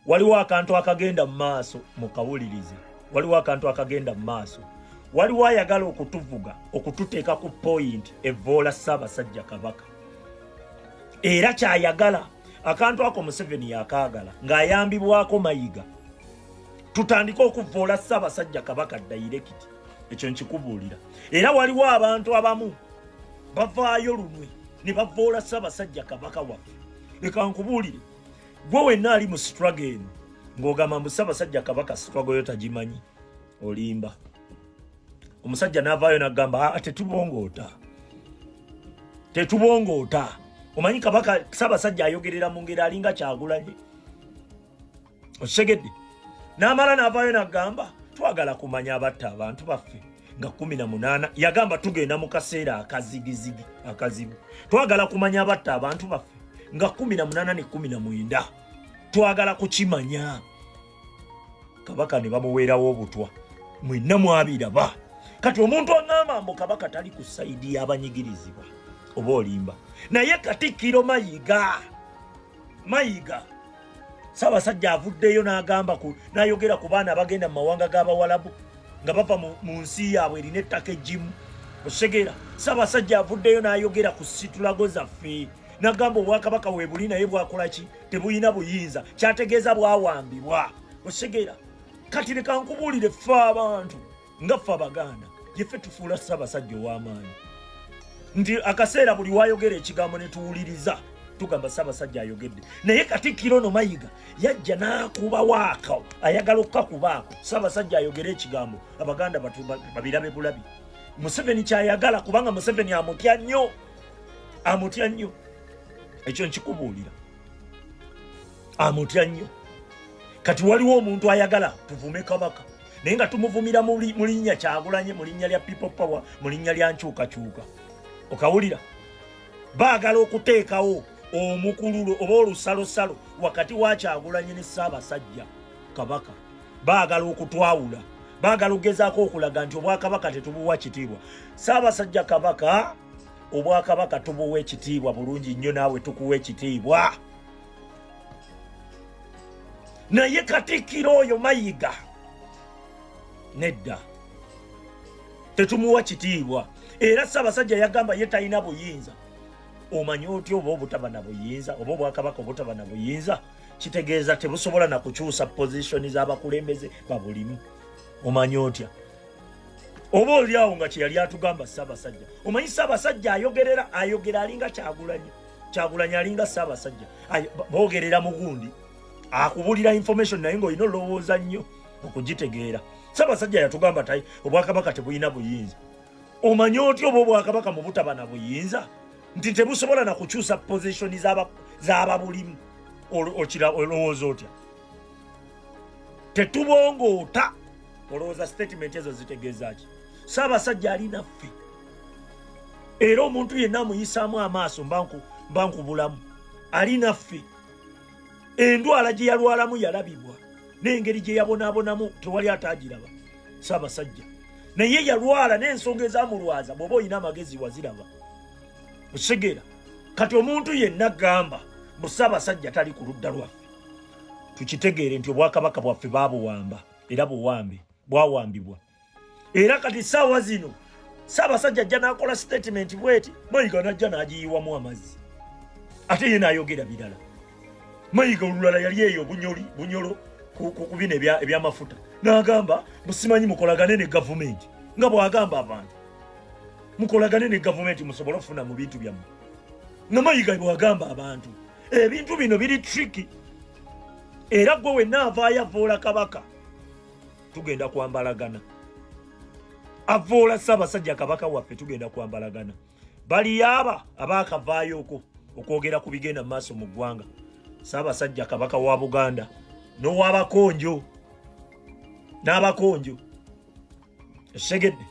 Waliwo akantu akagenda mu maaso, mukawulirize. Waliwo akantu akagenda mu maaso. Waliwo ayagala okutuvuga, okututeeka ku point evoola Ssaabasajja Kabaka, era kyayagala akantu ako Museveni yakaagala ng'ayambibwako Mayiga, tutandike okuvoola Ssaabasajja Kabaka direct. Ekyo nkikubuulira. Era waliwo abantu abamu bavaayo lunwe ne bavoola Ssaabasajja Kabaka waffe. Leka nkubuulire, gwe wenna ali mu struggle eno ng'ogamba mbu Ssaabasajja Kabaka struggle yo tagimanyi, olimba. Omusajja n'avaayo n'agamba, "Ah, tetubongoota, tetubongoota." Omanyi Kabaka Ssaabasajja ayogerera mu ngeri alinga Kyagulanye, okitegedde? N'amala n'avaayo n'agamba, "Twagala kumanya abatta abantu baffe nga 18." Yagamba, "Tugenda mu kaseera akazigizigi akazibu, twagala kumanya abatta abantu baffe nga 18 ne 19, twagala kukimanya." Kabaka ne bamuweerawo obutwa, mwenna mwabiraba. Kati omuntu aŋŋamba mbu Kabaka tali ku side y'abanyigirizibwa, oba olimba. Naye Katikkiro Mayiga, Mayiga, Ssaabasajja avuddeyo n'agamba n'ayogera ku baana abagenda mu mawanga g'Abawalabu nga bava mu nsi yaabwe erina ettaka eggimu, okitegeera? Ssaabasajja avuddeyo n'ayogera ku struggle zaffe, n'agamba obwakabaka weebuli naye bwakola ki? Tebulina buyinza, kyategeeza bwawambibwa, okitegeera? Kati leka nkubuulire, ffe abantu nga ffe Abaganda yeffe tufuula Ssaabasajja ow'amaanyi, nti akaseera buli wayogera ekigambo ne tuwuliriza, tugamba Ssaabasajja ayogedde. Naye Katikkiro no Mayiga yajja n'akuba waako, ayagala okukakubaako Ssaabasajja ayogere ekigambo, Abaganda babirabe bulabi. Museveni kyayagala, kubanga Museveni amutya nnyo, amutya nnyo, ekyo nkikubuulira, amutya nnyo. Kati waliwo omuntu ayagala tuvume Kabaka, naye nga tumuvumira mu linnya Kyagulanye, mu linnya lya People Power, mu linnya lya nkyukakyuka, okawulira? Baagala okuteekawo omukululo oba olusalosalo wakati wa Kyagulanye ne Ssaabasajja Kabaka. Baagala okutwawula, baagala okugezaako okulaga nti obwakabaka tetubuwa kitiibwa. Ssaabasajja Kabaka, obwakabaka tubuwa ekitiibwa bulungi nnyo, naawe tukuwa ekitiibwa. Naye Katikkiro oyo Mayiga nedda, tetumuwa kitiibwa. Era Ssaabasajja yagamba ye talina buyinza. Omanyi otya oba obutaba na buyinza, oba obwakabaka obutaba na buyinza kitegeeza tebusobola na kukyusa position z'abakulembeze babulimu? Omanyi otya oba oli awo nga kyeyali atugamba Ssaabasajja? Omanyi Ssaabasajja ayogerera, ayogera alinga Kyagulanyi, Kyagulanyi alinga Ssaabasajja. Boogerera mugundi akubulira information, naye ng'olina olowooza nnyo okugitegeera. Ssaabasajja yatugamba tayi obwakabaka tebulina buyinza. Omanyi otya oba obwakabaka mu butaba na buyinza nti tebusobola na kukyusa position z'ababulimu? Olowooza otya? Tetubongoota. Olowooza statement ezo zitegeeza ki? Ssaabasajja ali naffe, era omuntu yenna amuyisaamu amaaso mba nkubulamu. Ali naffe. Endwala gye yalwalamu yalabibwa, n'engeri gye yabonaabonamu tewali ataagiraba. Ssaabasajja naye yalwala n'ensonga ezamulwaza, bw'oba olina amagezi waziraba, okitegeera? Kati omuntu yenna gamba mbu Ssaabasajja tali ku ludda lwaffe, tukitegeere nti obwakabaka bwaffe baabuwamba, era buwambe, bwawambibwa. Era kati saawa zino Ssaabasajja ajja n'akola statement bweti, Mayiga najja n'agiyiwamu amazzi, ate ye n'ayogera birala. Mayiga olulala yali eyo Bunyoli, Bunyolo, ku bino ebyamafuta, n'agamba musimanyi mukolagane ne gavumenti, nga bw'agamba abantu mukolagane ne gavumenti musobole okufuna mu bintu byammwe, nga Mayiga bw'agamba abantu. Ebintu bino biri tricky, era gwe wenna avaayo avoola Kabaka, tugenda kwambalagana. Avoola Ssaabasajja Kabaka waffe, tugenda kwambalagana. Baliyo aba abaakavaayoko okwogera ku bigenda mu maaso mu ggwanga. Ssaabasajja Kabaka wa Buganda n'ow'Abakonjo n'Abakonjo, esegedde.